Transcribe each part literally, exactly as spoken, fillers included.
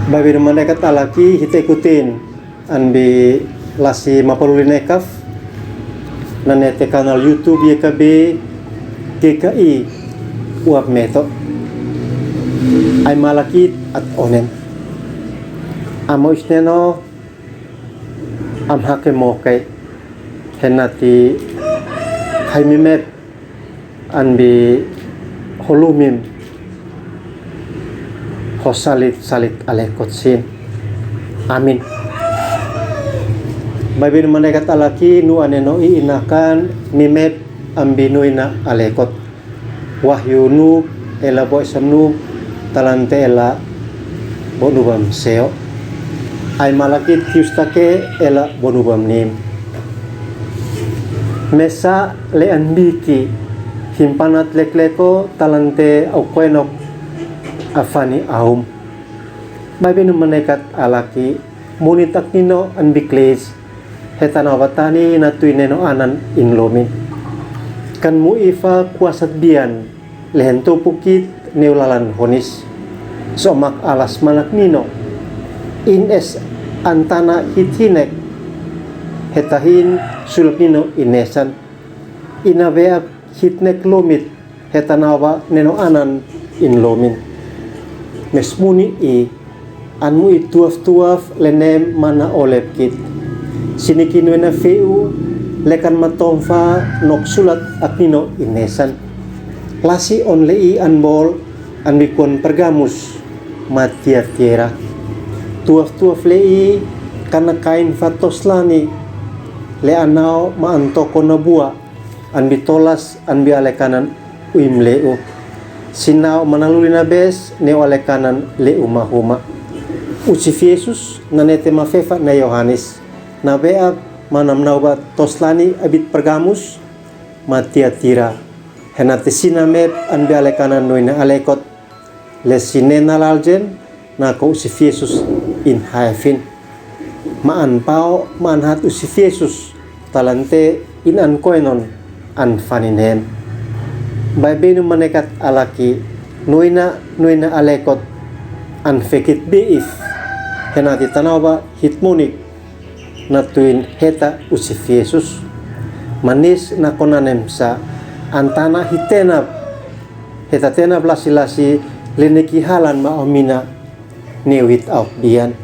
Baibel Mandekat Alaki, hita ikutin an bi lasi mapaluli ne kaf, nane te kanal YouTube Y K B, K K I, uap meto. Ai malakit at onen. Amo isneno, am hake moke, henati hai mimep, an bi ho lumim, ho salit, salit alekot sin. Amin. Baibel Mandekat Alaki, nu aneno i inakan mimep an bi nu ina alekot. Wahyu nu ela bo isam nu talante ela bo nubam seo. Ai malakit Tiustake ela bo nubam nim. Mesa le an biki himpanat lekleko talante au koenok afani aum. Baibel Mandekat Alaki, muni tak nino an biklis, hetana batani na tui neno anan in lomin. Kan mu ifa kuasat bian, lehen tupukit neu lalan honis. Somak alas manak nino. In es antana hit hinek, hetahin sulak nino inesan. Ina beak hitnek lomit, hetana ba neno anan in lomin. Mes muni i, an mu i tuaf-tuaf lenem mana olep kit. Siniki nuena feu, lekan matomfa nok sulat ak nino inesan. Lasi on le i an bol, an bikon Pergamus, ma Tiatira. Tuaf-tuaf le i, kana kain fatos lani, le anau ma antoko na bua, an bi tolas, an bi alekanan uim leu. Sinau manaluli na bes, neu alekanan leu mahuma. Usif Yesus, nane te mafefa na Yohanes. Na beak manam nau ba tos lani abit Pergamus, ma Tiatira. Henate sina mep an bi alekanan nuina alekot. Le sine na laljen, nako usif Yesus in haefin. Maan pao, maan hat usif Yesus, talante in an koenon, an faninen. Baibel Mandekat Alaki, nuina, nuina alekot, an fekit biif, henati tanau ba hit munik, na tuin heta usif Yesus. Manis na konanem sa, antana hitenap, heta tenap lasi-lasi, leneki halan ma omina, neu hit auk bian.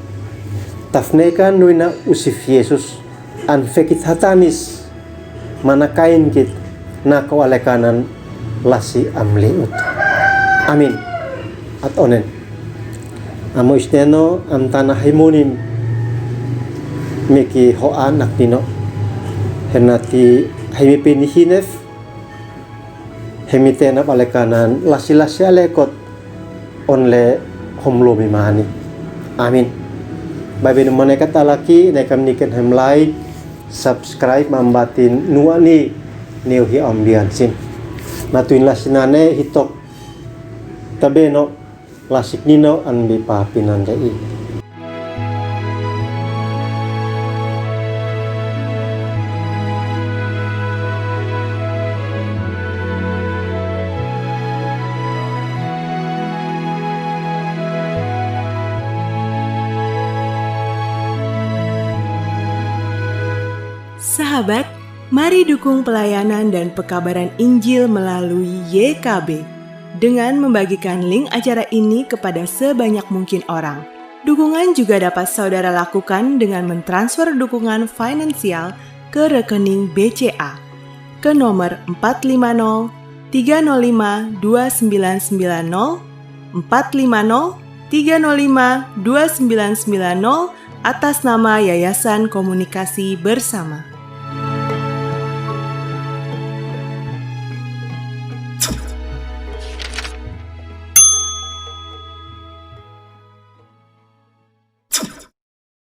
Tafnekan nuina usif Yesus, an fekit hatanis, mana kain kit, nako alekanan lasi am liut. Amin. At onen. Amo isneno, antana hai munim, miki ho anak nino. Henati hai mi pini hinef, hemi tenap alekanan lasi-lasi alekot, on le hom lumi mani. Amin. Baibel Mandekat Alaki, ne kam niken hem like, subscribe, mambatin nuani, neu hi ambian sin. Na tuin lasi nane hitok tabeno, lasik nino an bi papinan de i. Sahabat, mari dukung pelayanan dan pekabaran Injil melalui Y K B dengan membagikan link acara ini kepada sebanyak mungkin orang. Dukungan juga dapat saudara lakukan dengan mentransfer dukungan finansial ke rekening B C A ke nomor empat lima nol tiga nol lima dua sembilan sembilan nol, empat lima nol tiga nol lima dua sembilan sembilan nol, atas nama Yayasan Komunikasi Bersama.